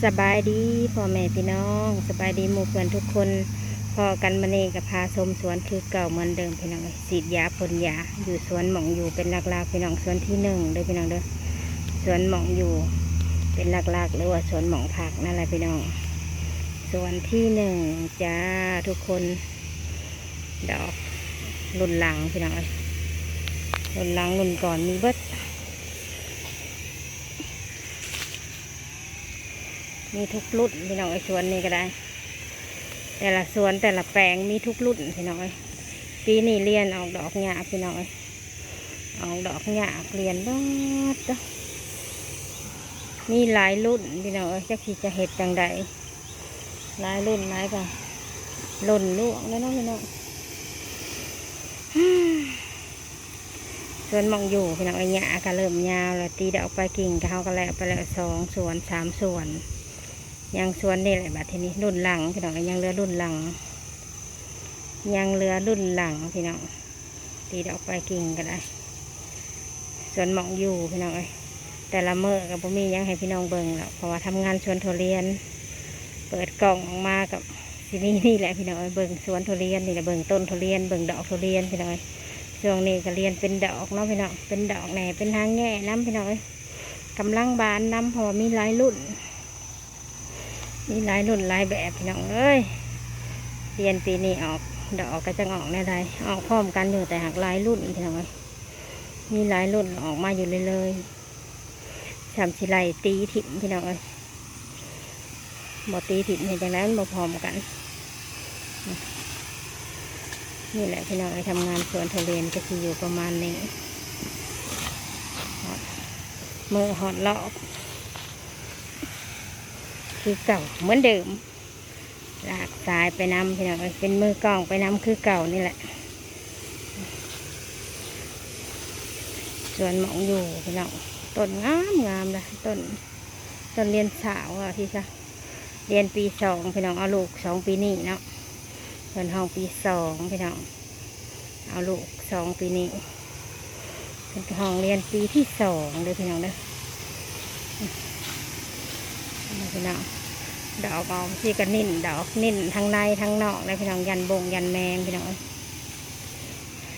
ສະບາຍດີພໍ່ແມ່ພີ່ນ້ອງ ສະບາຍດີໝູ່ເພື່ອນທຸກຄົນ. ພໍ້ກັນມື້ນີ້ກໍພາຊົມສວນຄືເກົ່າເໝືອນເດີມພີ່ນ້ອງເອີຍ. ສີດຢາພົ່ນຢາຢູ່ສວນໝ່ອງຢູ່ເປັນຫຼັກໆ ພີ່ນ້ອງ. ສວນທີໜຶ່ງເດີພີ່ນ້ອງເດີ ສວນໝ່ອງຢູ່ເປັນຫຼັກໆ ຫຼືວ່າສວນໝ່ອງພັກນັ້ນແຫຼະພີ່ນ້ອງ. ສວນທີໜຶ່ງຈ້າທຸກຄົນ. ດອກລຸ້ນຫຼັງພີ່ນ້ອງເອີຍ ລຸ້ນຫຼັງລຸ້ນກ່ອນມີເບິດ. ມີທຸກລຸ້ນພີ່ນ້ອງເອີຍ ສວນນີ້ກໍໄດ້ ແຕ່ລະສວນແຕ່ລະແປງມີທຸກລຸ້ນພີ່ນ້ອງເອີຍ. ປີນີ້ລຽນອອກດອກຍາກພີ່ນ້ອງເອີຍ ອອກດອກຍາກລຽນເບິດເດີ. ມີຫຼາຍລຸ້ນພີ່ນ້ອງເອີຍ ຈັກຊິຈະເຮັດຈັ່ງໃດ ຫຼາຍລຸ້ນຫຼາຍກໍລົ້ນລ່ວງແລ້ວເນາະພີ່ນ້ອງ. ສວນໝ່ອງຢູ່ພີ່ນ້ອງເອີຍ ຫຍ້າກໍເລີ່ມຍາວແລ້ວ ຕີດອກປາຍກິ່ງກໍ ເຮົາກໍແລ້ວໄປແລ້ວສອງສວນສາມສວນ ຍັງສວນນີ້ແຫຼະ. ບັດທີນີ້ລຸ້ນຫຼັງພີ່ນ້ອງເອີຍ ຍັງເຫຼືອລຸ້ນຫຼັງ ຍັງເຫຼືອລຸ້ນຫຼັງພີ່ນ້ອງ. ຕີດອກປາຍກິ່ງກໍໄດ້ ສວນໝ່ອງຢູ່ພີ່ນ້ອງເອີຍ. ແຕ່ລະມື້ກໍບໍ່ມີຫຍັງໃຫ້ພີ່ນ້ອງເບິ່ງແລ້ວ ເພາະວ່າທຳງານສວນທຸລຽນ. ເປີດກ້ອງອອກມາກໍຊິມີນີ້ແຫຼະພີ່ນ້ອງເອີຍ ເບິ່ງສວນທຸລຽນນີ້ແຫຼະ ເບິ່ງຕົ້ນທຸລຽນ ເບິ່ງດອກທຸລຽນພີ່ນ້ອງເອີຍ. ຊ່ວງນີ້ກໍລຽນເປັນດອກເນາະພີ່ນ້ອງ ເປັນດອກແດ່ ເປັນຫາງແງ່ນຳພີ່ນ້ອງເອີຍ. ກຳລັງບານນຳ ເພາະວ່າມີຫຼາຍລຸ້ນ ມີຫຼາຍລຸ້ນຫຼາຍແບບພີ່ນ້ອງເອີຍ. ລຽນປີນີ້ອອກດອກກໍຈັກອອກແນວໃດ ອອກພ້ອມກັນຢູ່ ແຕ່ຫາກຫຼາຍລຸ້ນພີ່ນ້ອງເອີຍ. ມີຫຼາຍລຸ້ນອອກມາຢູ່ເລື້ອຍໆ ຊ່ຳຊິໄລ່ຕີຖິ້ມພີ່ນ້ອງເອີຍ. ບໍ່ຕີຖິ້ມເຮັດຈັ່ງໃດ ມັນບໍ່ພ້ອມກັນ. ນີ້ແຫຼະພີ່ນ້ອງເອີຍ ທຳງານສວນທຸລຽນກໍຊິຢູ່ປະມານນີ້. ຮອດມື້ຮອດລອບຄືເກົ່າເໝືອນເດີມ ລາກສາຍໄປນຳພີ່ນ້ອງເອີຍ ເປັນມືກ້ອງໄປນຳຄືເກົ່ານີ້ແຫຼະ. ສວນໝ່ອງຢູ່ພີ່ນ້ອງ ຕົ້ນງາມງາມລະ ຕົ້ນ ຕົ້ນລຽນສາວວ່າຊີ້ຊະ. ລຽນປີສອງພີ່ນ້ອງ ເອົາລູກສອງປີນີ້ເນາະ ເພິ່ນຫ້ອງປີສອງພີ່ນ້ອງ ເອົາລູກສອງປີນີ້ ເພິ່ນກໍຫ້ອງລຽນປີທີສອງເດີພີ່ນ້ອງເດີ. ພີ່ນ້ອງ ດອກອອກຊີ້ກໍນິ້ນ ດອກນິ້ນທັງໃນທັງນອກເລີຍພີ່ນ້ອງ ຢ້ານບົງຢ້ານແມງພີ່ນ້ອງເອີຍ.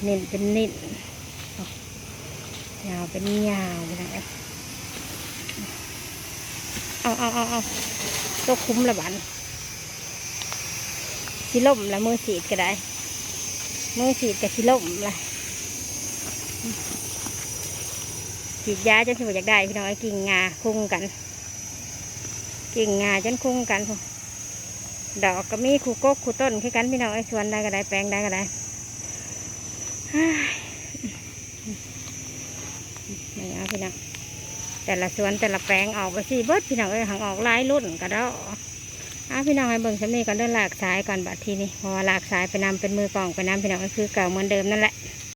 ນິ້ນເປັນນິ້ນ ຍາວເປັນຍາວພີ່ນ້ອງເອີຍ. ເອົາ ເອົາ ເອົາ ເອົາ ຕົກຂຸມລະບາດ ຊິລົ້ມລະ ມືສີດກໍໄດ້ ມືສີດກໍຊິລົ້ມລະ. ສີດຢາຈົນຊິບໍ່ຢາກໄດ້ພີ່ນ້ອງເອີຍ ກິ່ງງ່າຄຸງກັນ ກິ່ງງ່າຈົນຄຸງກັນ. ດອກກໍມີຄູ່ກົກຄູ່ຕົ້ນຄືກັນພີ່ນ້ອງເອີຍ ສວນໃດກໍໄດ້ ແປງໃດກໍໄດ້. ນີ້ເອົາພີ່ນ້ອງ ແຕ່ລະສວນແຕ່ລະແປງອອກໄປຊີ້ເບິດພີ່ນ້ອງເອີຍ ຫາກອອກຫຼາຍລຸ້ນກະດອກ. ເອົາພີ່ນ້ອງ ໃຫ້ເບິ່ງສ່ຳນີ້ກ່ອນເດີ ລາກສາຍກ່ອນບັດທີນີ້ ເພາະວ່າລາກສາຍໄປນຳ ເປັນມືກ້ອງໄປນຳພີ່ນ້ອງເອີຍ ຄືເກົ່າເໝືອນເດີມນັ້ນແຫຼະ.